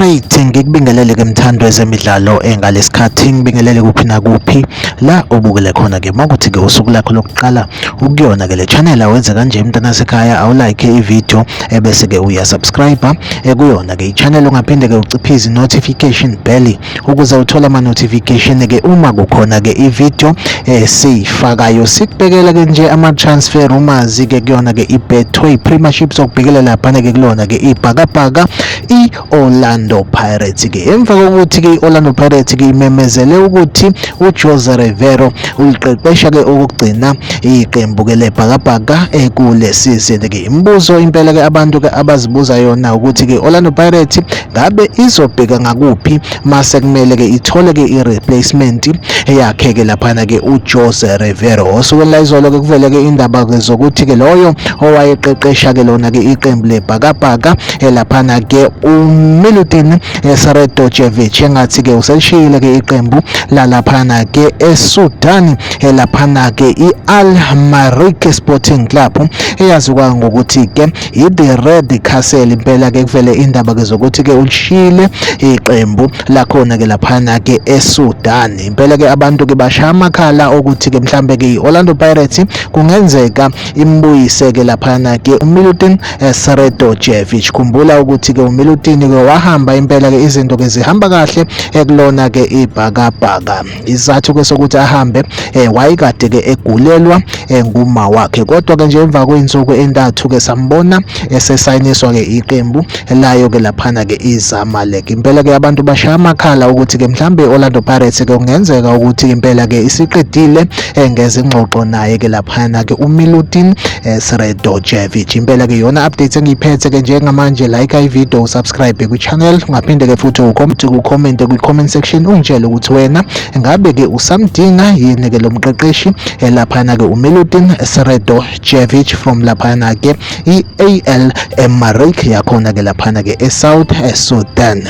Alright, ngikubingelele ke mthando wezemidlalo engalesikhathi ngibingelele kuphi nakuphi la ubukele khona ke makuthi ke usuku lakho lokuqala ukuyona ke le channel awenze kanje mntana sekhaya awulike i-video ebese ke uya subscribe kuyona ke i-channel ungaphinde ke uciphize notification bell ukuze uthole ama notification ke uma kukhona ke i-video esiyifakayo. Sikubhekela ke nje ama transfer rumors ke kuyona ke i-Betway Premiership, sokubhekela lapha ke kulona ke ibhakabhaka i-Orlando Pirates ke emva kokuthi ke i-Orlando Pirates ke imemezele ukuthi uJose Rivero uliqeqesha ke okugcina iqembu ke lebhakabhaka ekule season ke. Imibuzo impela ke abantu ke abazibuza yona ukuthi ke Orlando Pirates ngabe izobheka ngakuphi mase kumele ke ithole ke i-replacement yakhe ke laphana ke uJose Rivero. Osukwini layizolo ke kuvele ke indaba ke zokuthi ke loyo owayeqeqesha ke lona ke iqembu lebhakabhaka laphana ke uMilutin Sredojevic engathi ke uselishiyile ke iqembu lalaphana ke eSudan, laphana ke i-Al Merrikh Sporting Club eyaziwa ngokuthi ke i-The Red Castle. Impela ke kuvele indaba ke zokuthi ke ulishiyile iqembu lakhona ke laphana ke eSudan. Impela ke abantu ke bashaya amakhala ukuthi ke mhlambe ke i-Orlando Pirates kungenzeka imbuyise ke laphana ke uMilutin Sredojevic. Khumbula ukuthi ke uMilutin ke wahamba impela ke izinto ke zihamba kahle ekulona ke ibhakabhaka. Isizathu ke sokuthi ahambe, wayekade ke egulelwa nguma wakhe, kodwa ke nje emva kwey'nsuku entathu ke sambona esesayiniswa ke iqembu layo ke laphana ke iZamalek. Impela ke abantu bashaya amakhala ukuthi ke mhlambe i-Orlando Pirates ke kungenzeka ukuthi impela ke isiqedile ngezingxoxo naye ke laphana ke uMilutin Sredojevic. Impela ke yona update engiyiphethe ke njengamanje. Like i-video, subscribe kwi-channel, ungaphinde ke futhi ucomment kwi-comment section ungitshele ukuthi wena ngabe ke usamdinga yini ke lo mqeqeshi laphana ke uMilutin Sredojevic from laphana ke i-Al Merrikh yakhona ke laphana ke eSouth Sudan.